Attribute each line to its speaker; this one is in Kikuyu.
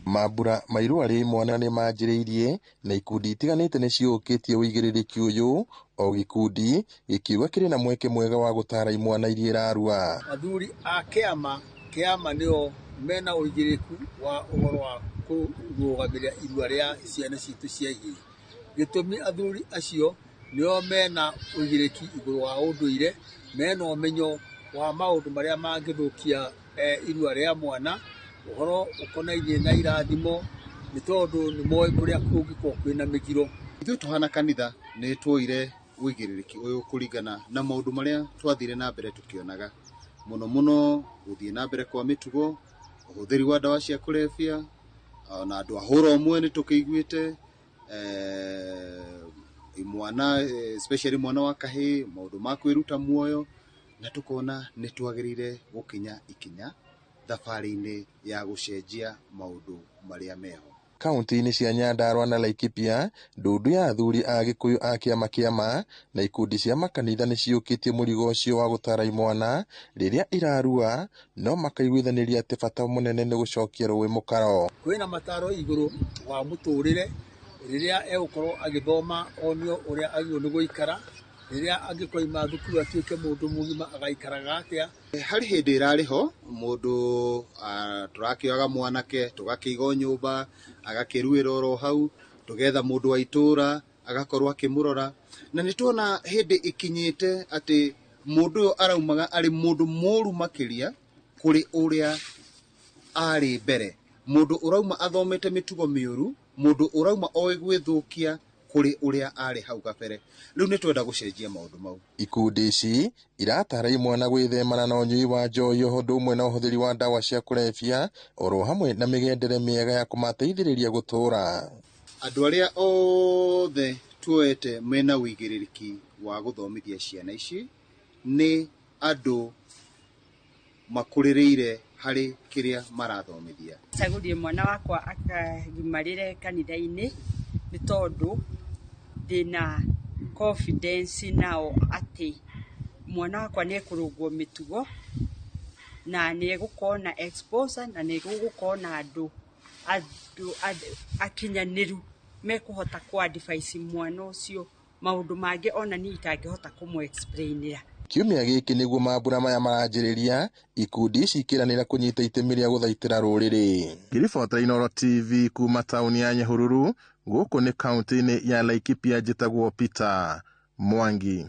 Speaker 1: Mambura ma irua rĩa imwana nĩmanjĩrĩirie na ikundi itiganĩte nĩciũkĩtie ũigĩrĩrĩki ũyũ, o gĩkundi gĩkiuga kĩrĩ na mweke mwega wa gũtara imwana iria irarua.
Speaker 2: Athuri a kĩama kĩama nĩo mena ũigĩrĩrĩku wa ũhoro wa kũrũgamĩrĩra irua rĩa ciana citũ cia ihĩĩ. Gĩtũmi athuri acio nĩo mena ũigĩrĩrĩki igũrũ wa ũndũire, mena ũmenyo wa maũndũ marĩa mangĩthũkia irua rĩa mwana, ũhoro ũkonainie na irathimo, nĩ tondũ nĩ moĩ kũrĩa kũngĩkorwo kwĩna mĩgiro.
Speaker 3: Ithuĩ tũhana kanitha nĩ tuoire ũigĩrĩrĩki ũyũ kũringana na maũndũ marĩa twathire na mbere tũkĩonaga, mũno mũno gũthiĩ na mbere kwa mĩtugo, ũhũthĩri wa ndawa cia kũrebia, ona andũ a hũra ũmwe nĩ tũkĩiguĩte, imwana, especially mwana wa kahĩĩ, maũndũ ma kwĩruta muoyo, na tũkona nĩ twagĩrĩire gũkinya ikinya thabarĩ-inĩ ya gũcenjia maũndũ marĩa meho.
Speaker 1: Kaunti-inĩ cia Nyandarua na Laikipia, ndundu ya athuri a Gĩkũyũ a kĩama kĩama na ikundi cia makanitha nĩciũkĩtie mũrigo ũcio wa gũtara imwana rĩrĩa irarua, no makaiguithanĩria atĩ bata mũnene nĩ gũcokia rũĩ mũkaro.
Speaker 2: Kwĩna mataro igũrũ wa mũtũrĩre rĩrĩa egũkorwo agĩthoma onio ũrĩa agĩrĩirwo nĩ gũikara, rĩrĩa angĩkoima thukuru atuĩke mũndũ mũgima agaikaraga atĩa.
Speaker 3: Harĩ hĩndĩ ĩrarĩ ho mũndũ tũrakĩoyaga mwanake tũgakĩiga nyũmba agakĩruĩra oro hau, tũgetha mũndũ wa itũra agakorwo akĩmũrora, na nĩ tuona hĩndĩ ĩkinyĩte atĩ mũndũ ũyũ araumaga arĩ mũndũ mũru makĩria kũrĩ ũrĩa arĩ mbere, mũndũ ũrauma athomete mĩtugo mĩũru, mũndũ ũrauma oĩ gwĩthũkia kũrĩ ũrĩa arĩ hau kabere. Rĩu nĩ twenda gũcenjia maũndũ mau.
Speaker 1: Ikundi ici iratara imwana gwĩthemana na ũnyui wa njohi o ũndũ ũmwe na ũhũthĩri wa ndawa cia kũrebia oro hamwe na mĩgendere mĩega ya kũmateithĩrĩria gũtũũra.
Speaker 3: Andũ arĩa othe tuoete mena ũigĩrĩrĩki wa gũthomithia ciana ici nĩ andũ makũrĩrĩire harĩ kĩrĩa marathomithia.
Speaker 4: Cagũrire mwana wakwa akagimarĩre kanitha-inĩ nĩ tondũ ndĩna confidence nao atĩ mwana wakwa nĩ ekũrũngwo mĩtugo na nĩ egũkorwo na exposure na nĩ gũgũkorwo na andũ akinyanĩru mekũhota kũ advise mwana ũcio maũndũ mangĩ ona niĩ itangĩhota kũmũ explainĩra.
Speaker 1: Kiumia gĩkĩ nĩguo mambura maya maranjĩrĩria, ikundi ici ikĩranĩra kũnyita itemi rĩa gũthaitĩra rũrĩrĩ. Ngĩribota Inooro TV kuma taũni ya Nyahururu, gũkũ nĩ kaunti-inĩ ya Laikipia, njĩtagwo Peter Mwangi.